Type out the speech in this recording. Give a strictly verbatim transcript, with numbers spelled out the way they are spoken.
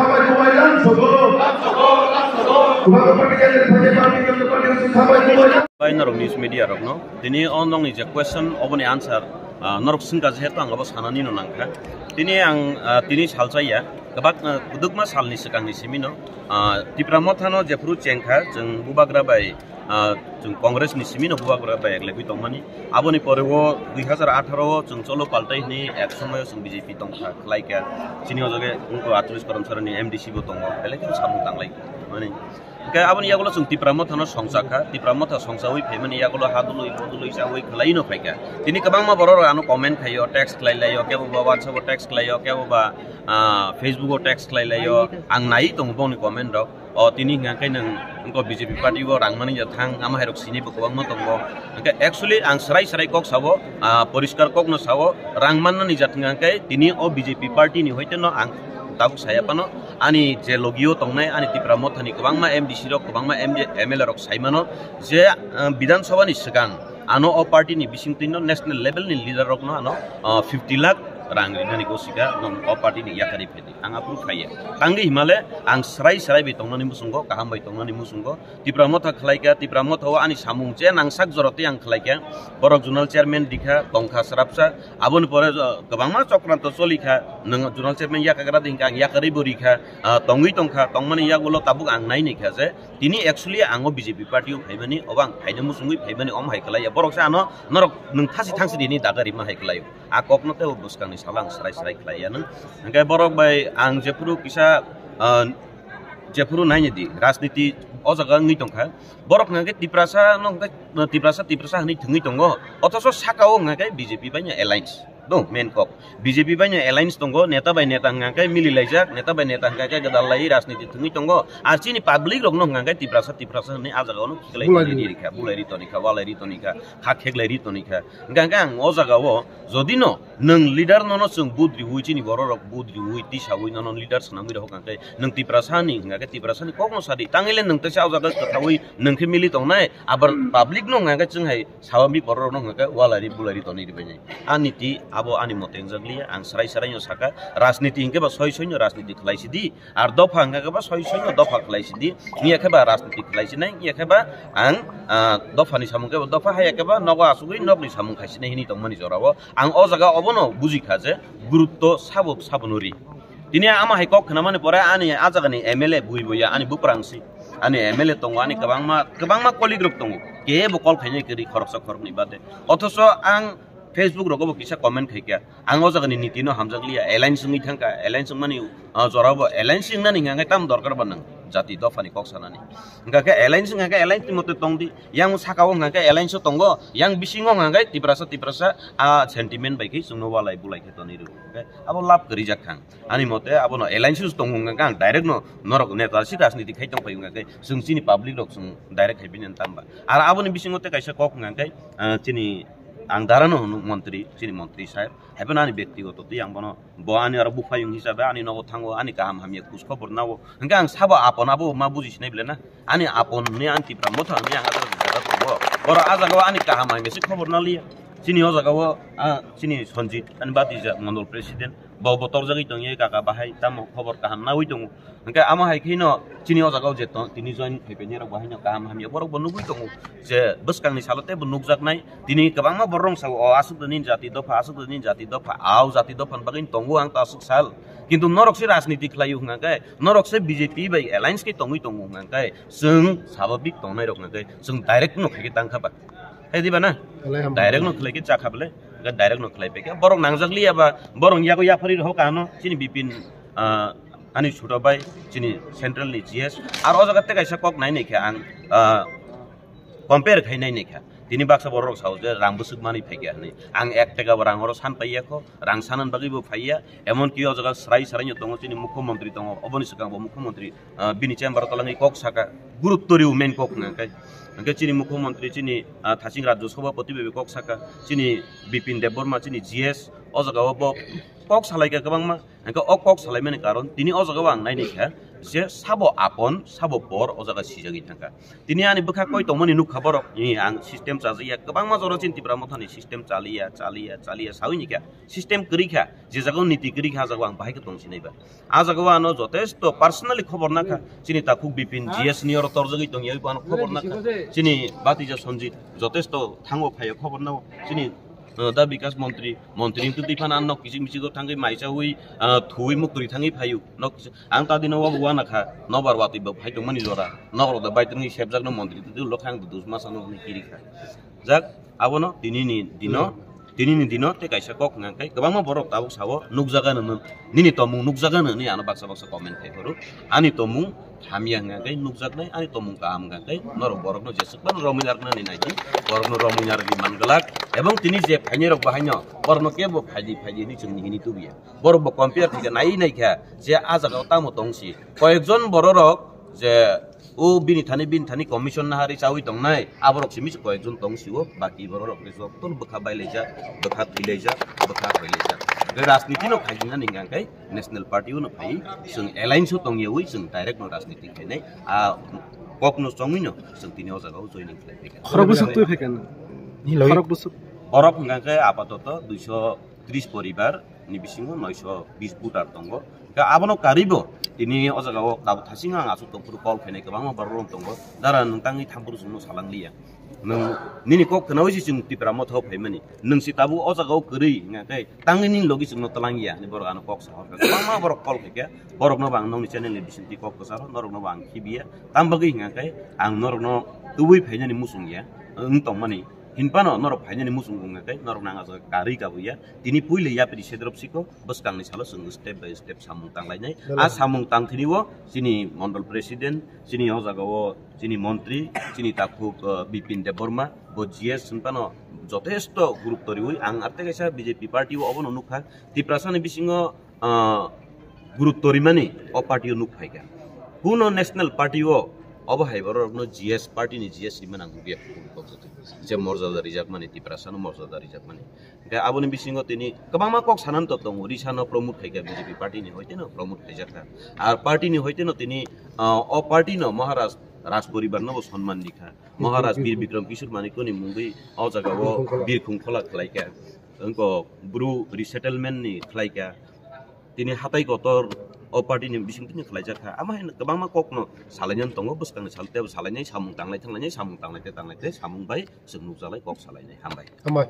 khambai kubai lang sogo. Kubai party candidate phai party candidate party candidate khambai kubai lang. Bai norok news media rokno tini o nongni je question oboni answer, ah, norok swngkha jehetu ang abo sanani no nangkha. Tini ang, ah, tini salchaya kwbak, ah, kwdwkma salni swkangni simino, ah, Tipra Mothano jephuru chengkha chwng bubagra bai, ah, chwng Congress ni simino bubagra bai eklebwi tongmani. Aboni pore o dui hazar atharo o chwng cholo paltai hwnwi ek somoyo chwng B J P tongkha khlaikha. Chini o jaga wngkha atris Karamsarani M D C bo tongo, belai kheno samung tanglai mani. Hwnkhe aboni yagulo chwng Tipra Mothano songchakha, Tipra Motha songchawi phaimani yagulo ha dului, bo dului chawi khwlai no phaikha. Tini kwbangma borok rok ano comment khaio, text khlai laio, kebo ba WhatsApp o text khlaio, kebo ba, ah, Facebook o text khlai laio. Ang nai tongo bongni comment rok. O tini hwnka khe nwng wngkha B J P party o rang mani ya thang, ama hai rok sini bo kwbangma tongo. Hwnkhe actually ang srai srai kok sao, ah, poriskar kok no sao, rang mannani jat hwnka khe tini o B J P party ni hoite no ang tabuk saya phano, ani je logio tongnai ani Tipra Mothani kwbangma M D C rok, kwbangma M D, M L A rok sai mano je, ah, Bidhan Sabha ni swkang ano o party ni bisingtwi no national level ni leader rok no ano, ah, fifty lakh rang rinani gosika nwng o party ni yakarwi phaidi. Ang aphuru khaiya. Tangwi himale ang srai srai bai tongnani muchungo, kaham bai tongnani muchungo. Tipra Motha khlaikha, Tipra Motha o ani samung je nangsak jora tei ang khlaikha. Borok zonal chairman dikha, tongkha swrapsa. Aboni pore, uh, kwbangma chokranto cholikha. Nwng zonal chairman yakagra di hwnkha ang yakarwi bo rikha. Uh, tongwi tongkha, tongmani yagulo tabuk ang nai naikha je tini actually ang o B J P party o phaimani, obo ang phaina muchungwi phaimani, omo hai khlaiya. Borok se ano norok nwng thasi thangsi rini daga rima hai khlaio. A kokno tei o bwskangni salo ang srai srai khlaiya nw. Hwnkhe borok bai ang jephuru kisa, ah, jephuru naini di, rajniti o jaga wngwi tongkha. Borok hwnkha khe Tiprasa no hwnkha, Tiprasa, Tiprasa hwnwi thwngwi tongo. Othocho saka o hwnkha khe B J P bai no alliance. Do, main kok. B J P bai no alliance tongo, neta bai neta hwnkha khe mili laijak, neta bai neta hwnkha khe gwdal lai rajniti thwngwi tongo. Ar chini public rok no hwnkha khe Tiprasa, Tiprasa hwnwi a jaga o no khiklai Bulai toni ri. Ri kha, bulai ri toni kha, walai ri toni kha, kha kheklai ri toni kha. Hwnkha khe ang o jaga o jodi no nwng leader nono chwng vote riwi, chini borok rok vote riwi, tisawi nono leader swnamwi rw hwnkha khe nwng Tiprasa ni hwnkha khe Tiprasa ni kok no sadi. Tangwi le nwng teisa o jaga kwthawi nwng khe mili tongnai, abar public no hwnkha khe chwng hai sawami borok rok no hwnkha khe walai ri bulai ri toni ri bai nai. Ani ti abo ani mote wngjakliya, ang srai srai no saka, rajniti hwnkhe ba soi soi no rajniti khlai sidi. Ar dopha hwnkha khe ba soi soi no dopha khlai sidi, wngya khe ba rajniti khlai sinai, wngya khe ba ang, ah, dopha ni samung khe ba dopha, haya khe ba nogo asugwi nokni samung khai sinai hwnwi tongmani jora o. Ang o jaga obono bujikha je gurutto sabo sabo no ri. Tini ama hai kok khwnamani pore ani a jagani M L A bui boya ani buprang si. Ani M L A tongo, ani kwbangma, kwbangma colleague rok tongo. Kebo call khainai kwrwi khoroksa khoroknwi bade. Othocho ang Facebook rogo bo kisa comment khaikha. Ang o jagani niti no hamjakliya, alliance wngwi thangkha, alliance wngmani, ah, jora bo alliance wngnani hwnkha khe tamo dorkar ba nwng jati dophani kok sanani. Hwnkha khe alliance wngkha khe alliance ni mote tongdi, yang saka o hwnkha khe alliance o tongo, yang bisingo hwnkha khe Tiprasa, Tiprasa, ah, sentiment bai khe chwngno walai bulai khe tonwi rw. Hwnkha khe abo lab kwrwi jak thang. Ani mote abono alliance o tongo hwnkha khe ang direct no norok neta si rajniti khai tong phai hwnkha khe chwng chini public rok chwng direct khai bini tamba. Ar aboni bisingo tei kaisa kok hwnkha khe, ah, chini ang dara no hwno montri, chini montri saheb. Haiphano ani bektigoto twi ang bono, bo ani oro buphayung hisabe ani nogo thango, ani kaham hamya khus khobor nao. Hwnkhe ang sabo apon abo ma buji sinai bile na? Ani apon hwnwi ani Tipra Motha hwnwi ang ajak jaga tongo. Borok a jagao ani kaham hamya se khobor naliya. Chini o jagao, ah, chini Sanjit, ani Batija Mondol President, Bo bo torjagwi tongya kaka bahai, tamo khobor kaham nawi tongo. Hwnkhe amo hai kheno chini o jaga o je tong, tini join khai painai rok bo haino kaham hamya borok bo nugwi tongo je bwskangni salo teibo nukjaknai. Tini kwbangma borok rok sao, "O aswk da nini jati dopha, aswk da nini jati dopha, au jati dopha ni bagwi tongo ang ta aswk sal." Kintu norok se rajniti khlai o hwnkha khe, norok se B J P bai alliance khe tongwi tongo hwnkha khe, chwng sababik tongnai rok hwnkha khe chwng direct no khai khe tang kha ba. Hai di ba na? Alai ham. Direct no khlai khe cha kha bole. Ga direct no khlai pekha. Borok nangjak liya ba, borok yago yaphari rok ano, chini Bipin, ah, ani chuto bai, chini central ni G S. Ar o jaga te kaisa kok nai nai kha ang, ah, compare khai nai nai kha. Tini baksa borok rok sao je rang bwswk mani phai kha hinwi. Ang ek taka bo rang oro san pai ya kho, rang sanan bagwi bo phai ya. Emon ki o jaga srai srai no tongo, chini mukhyamantri tongo, oboni swkang bo mukhyamantri ah, bini chamber o twlangwi kok saka, gurutto rw main kok hwnka khe. Hwnkhe chini mukhyamantri, chini, ah, thaching rajyo sabhapati bai kok saka, chini Bipin Debbarma, chini G S, o jaga o bo kok salaikha kwbangma. Hwnkhe o kok salaimani karon tini o jaga o ang naini kha je sabo apon, sabo por o jaga sijagwi thangkha. Tini ani bwkha koi tongmani nukha borok, ni ang system chajakya, kwbangma jora chini Tipra Mothani system chaliya, chaliya, chaliya sawi ni kha. System kwrwi kha, je jaga o niti kwrwi kha, a jaga o ang bahai khe tong sinai ba. A jaga o ano jotesto personally khobor nakha. Chini takhuk Bipin G S ni oro torjagwi tongya, bo ano khobor nakha. Chini Batija Sanjit jotesto thango phaio khobor nao. Chini, uh, da Bikas Montri, Montri wngtwi phano ano kichik michik o thangwi maichawi, uh, thuwi muktwi thangwi phaio. Nok ang ta dino wabo wana kha, nobar watwi bo phai tongmani jora. Nok rok da bai tongwi sepjak no Montri twi lo khang dus masa no kiri kha. Jak, abono tinini dino, tinini dino tei kaisa kok hwnka khe kwbangma borok tabuk sao nukjaga nini, nini tomung nukjaga nini ano baksa baksa comment khai phuru. Ani tomung hamya hwnka khe nukjaknai, ani tomung kaham hwnka khe norok borokno jeswk phano romwi narwknani nai di, borokno romwi narwgwi man glak, ebong tini je phainai rok bahaino borokno kebo phaidi phaidi hinwi chwngni hini tubuya. Borok bo compare khaikha nai naikha je a jagao tamo tongsi. Koyekjon bororok je o bini thani, bini thani commission nahari chawi tongnai, aborok simi se koyekjon tong sio, baki bororok khe jotono bwkha bailaijak, bwkha thwilaijak, bwkha hoilaijak. Hwnkhe rajniti no khaijinani hwnkha khe national party o no phai, chwng alliance o tongyawi chwng direct no rajniti khainai, a kok no chongwi no chwng tini o jagao joining khlai phaikha. Khorok bwswk twi phaikha no? Khorok bwswk. Borok hwnkha khe apatoto duiso tris poribar ni bisingo noisho bis voter tongo. Hwnkhe abono karwibo tini o jagao tabuk thasing ang aswk tongphuru call khainai kwbangma borok rok tongo. Dara nwng tangwi thamphuru chwngno salangliya. Nwng nini kok khnaui se chwng Tipra Motha o phaimani. Nwng se tabuk o jagao kwrwi hwnkha khe tangwi nini logi chwngno twlangya hinwi borok ano kok sahorkha. Kwbangma borok call khaikha. Borokno bo ang nokni channel ni bisingtwi kok kwcharo, norokno bo ang khibiya. Tamo bagwi hwnkha khe ang norokno tubui phainani muchungya wng tongmani. Hinphano norok phainani muchung wngkha khe norokno ang o jaga karwi kabuya. Tini puila yapri sedrop siko, bwskangni salo chwng step by step samung tanglainai. A samung tangthwini o chini mondol president, chini o jaga o chini montri, chini takhuk, uh, Bipin Debbarma, bo G S hinphano jotesto gurutto riwi ang arte kaisa B J P party o obono nukha. Tiprasani bisingo, uh, gurutto rimani o party o nuk phaikha. Kuno national party o obo hai borokno G S party ni G S rimani ang nukya. Je morjada rijakmani, Tiprasano morjada rijakmani. Hwnkhe aboni bisingo tini kwbangma kok sanani to tongo, Risano promote khaikha B J P party ni hoiteno promote khaijakha. Ar party ni hoiteno tini, ah, o party no Maharaj Raj poribar no bo sonman rikha. Maharaj Bir Bikram Kishore Manikya ni mungwi o jaga o Birkhung Khola khlaikha. Wngko Bru resettlement ni khlaikha. Tini hatai kotor o party ni bising tini khlaijakha. Ama hai kwbangma kok no salainani tongo, bwskangni sal tebo salainai, samung tanglai thanglainai, samung tanglai te tanglai te, samung bai chwng nukjalai kok salainai. Hambai. Hambai.